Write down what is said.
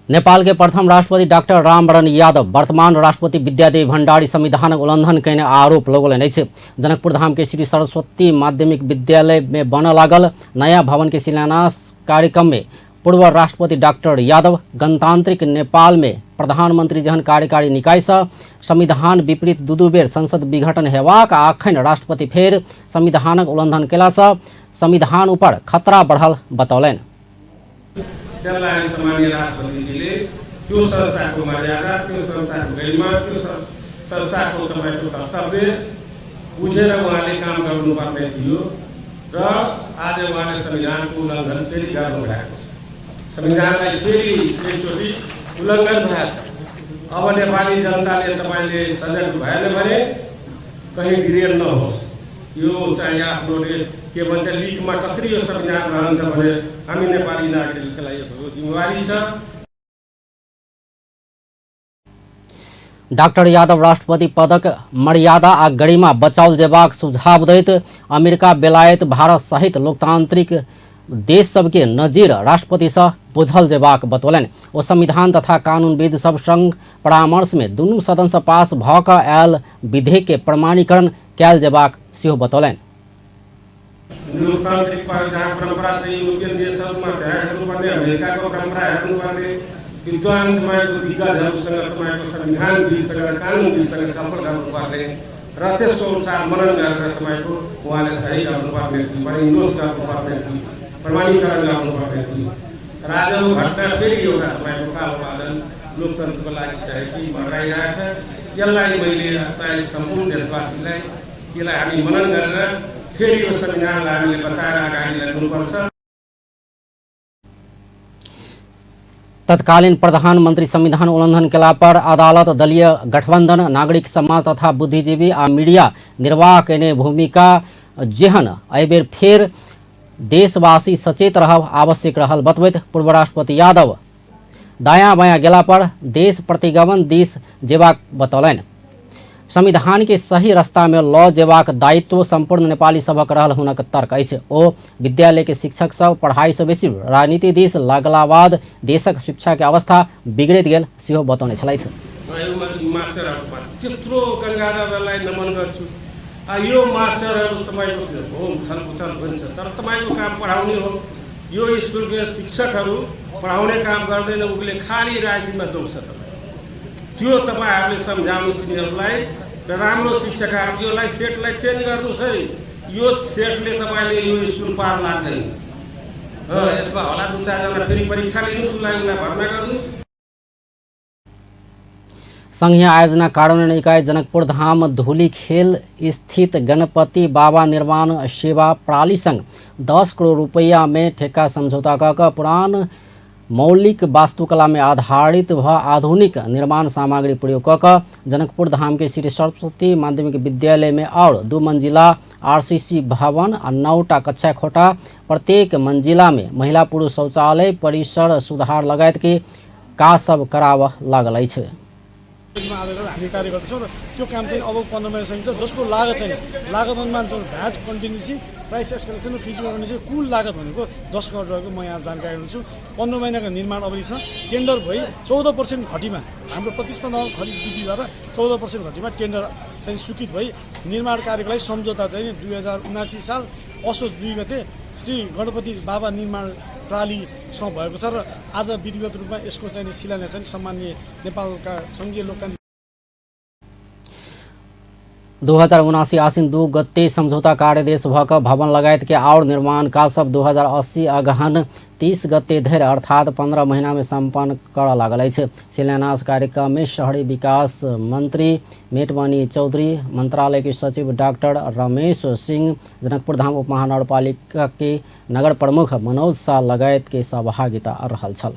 नेपाल के प्रथम राष्ट्रपति डाक्टर रामवरण यादव वर्तमान राष्ट्रपति विद्यादेवी भण्डारी संविधानक उल्लंघन कयने आरोप लगौलनि अछि। जनकपुर धाम के श्री सरस्वती माध्यमिक विद्यालय में बनऽ लागल नया भवन के शिलान्यास कार्यक्रम में पूर्व राष्ट्रपति डाक्टर यादव गणतांत्रिक नेपाल में प्रधानमंत्री जहन कार्यकारी निकाय सँ संविधान विपरीत दू दू बेर संसद विघटन हेबाक आ अखन राष्ट्रपति फेर संविधानक उल्लंघन कयला सँ संविधान ऊपर खतरा बढ़ल बतौलनि। त्यसलाई सम्माननीय राष्ट्रपतिजीले त्यो संस्थाको मर्यादा, त्यो संस्थाको गरिमा, त्यो संस्थाको तपाईँको कर्तव्य बुझेर उहाँले काम गर्नुपर्ने थियो र आज उहाँले संविधानको उल्लङ्घन फेरि गर्नुभएको छ। संविधानलाई फेरि एकचोटि उल्लङ्घन भएको छ। अब नेपाली जनताले तपाईँले सजग भएन भने कहीँ डिरेल नहोस्। यो चाहिँ आफ्नो के भन्छ लिकमा कसरी यो संविधान रहन्छ भने हामी नेपाली नागरिकका लागि यो जिम्मेवारी छ। डाक्टर यादव राष्ट्रपति पदक मर्यादा आ गरिमा बचाओल जेबाक सुझाव दैत अमेरिका, बेलायत, भारत सहित लोकतांत्रिक देश सबके नजीर राष्ट्रपति सँ बुझल जेबाक बतौलनि। ओ संविधान तथा कानूनविद सब संग परामर्श में दुनू सदन सँ पास भऽ कऽ आयल विधेयक के प्रमाणीकरण कयल जेबाक सेहो बतौलनि। लोकतान्त्रिक जहाँ परम्परा छ युरोपियन देशहरूमा त्यहाँ हेर्नुपर्ने, अमेरिकाको परम्परा हेर्नुपर्ने, विद्वान तपाईँको दिग्गजहरूसँग तपाईँको संविधानविदसँग र कानुनविदसँग छलफल गर्नुपर्ने र त्यसको अनुसार मनन गरेर तपाईँको उहाँले सही गर्नुपर्ने थियो, इन्डोर्स गर्नुपर्ने थियो, प्रमाणीकरण गर्नुपर्ने थियो। र आजको घटना फेरि एउटा तपाईँको कालो बादल लोकतन्त्रको लागि चाहिँ कि भर्राइरहेछ। यसलाई मैले सम्पूर्ण देशवासीलाई यसलाई हामी मनन गरेर फेरि यो संविधानलाई हामीले बचाएर अगाडि लग्नुपर्छ। तत्कालीन प्रधानमंत्री संविधान उल्लंघन केला पर अदालत, दलीय गठबंधन, नागरिक समाज तथा बुद्धिजीवी आ मीडिया निर्वाह कयने भूमिका जेहन एहिबेर फेर देशवासी सचेत रहब आवश्यक रहल बतबैत पूर्व राष्ट्रपति यादव दायाँ बायाँ गेला पर देश प्रतिगमन दिस जेबाक बतौलनि। संविधान के सही रास्ता में लऽ जेबाक दायित्व संपूर्ण नेपाली सभक रहल हुनक तर्क अछि। ओ विद्यालय के शिक्षक सब पढ़ाई से बेसी राजनीति दिस लगला बाद देशक शिक्षा के अवस्था बिगड़ैत गेल सेहो बतौने छलथि। मास्टरहरूमा त्यत्रो गङ्गाधरलाई नमन गर्छु। यो मास्टरहरू तपाईँको हो छलफुछल हुन्छ, तर तपाईँको काम पढाउने हो। यो स्कुलको शिक्षकहरू पढाउने काम गर्दैन, उसले खालि राजनीतिमा दौड्छ। तपाईँ त्यो तपाईँहरूले सम्झाउनुहोस् तिनीहरूलाई र राम्रो शिक्षकहरू योलाई सेटलाई चेन्ज गर्नुहोस् है। यो सेटले तपाईँले यो स्कुल पार लाग्दैन। यसमा होला दुई चारजना फेरि परीक्षा लिनुहोस्, उसलाई उसलाई भर्ना गर्नुहोस्। संघीय आयोजना कार्यान्वयन इकाई जनकपुर धाम धुलीखेल स्थित गणपति बाबा निर्माण सेवा प्रणाली संग 10 करोड़ रुपया में ठेका समझौता कऽ पुरान मौलिक वास्तुकला में आधारित भ आधुनिक निर्माण सामग्री प्रयोग कऽ कऽ जनकपुर धाम के श्री सरस्वती माध्यमिक विद्यालय में और 2 मंजिला आरसीसी भवन आ 9टा कक्षा कोठा, प्रत्येक मंजिला में महिला पुरुष शौचालय, परिसर सुधार लगायत के काज सब कराबऽ लागल अछि। आधारमा हामी कार्य गर्दैछौँ र त्यो काम चाहिँ अब 15 महिना सकिन्छ, जसको लागत चाहिँ लागत अनुमान चाहिँ भ्याट, कन्टिन्जेन्सी, प्राइस एस्केलेसन र फिजिकल चाहिँ कुल लागत भनेको 10 करोड रहेको म यहाँ जानकारी दिन्छु। 15 महिनाको निर्माण अवधि छ। टेन्डर भई 14% घटीमा हाम्रो प्रतिस्पर्धात्मक खरिद विधिद्वारा 14% घटीमा टेन्डर चाहिँ स्वीकृत भई निर्माण कार्यको लागि सम्झौता चाहिँ 2079 साल असोज 2 गते श्री गणपति बाबा निर्माण प्रणालीसँग भएको छ र आज विधिवत रूपमा यसको चाहिँ शिलान्यास चाहिँ सम्माननीय नेपालका सङ्घीय लोकतान्त्रिक 2079 आसिन 2 गते सम्झौता कार्यदेश भऽ कऽ भवन लगायत के आओर निर्माण काज सब 2080 अगहन 30 गते धरि अर्थात 15 महीना में सम्पन्न करऽ लागल अछि। शिलान्यास कार्यक्रम में शहरी विकास मंत्री मेटमणि चौधरी, मंत्रालय के सचिव डॉक्टर रमेश सिंह, जनकपुर धाम उपमहानगरपालिका के नगर प्रमुख मनोज शाह लगायत के सहभागिता रहल छल।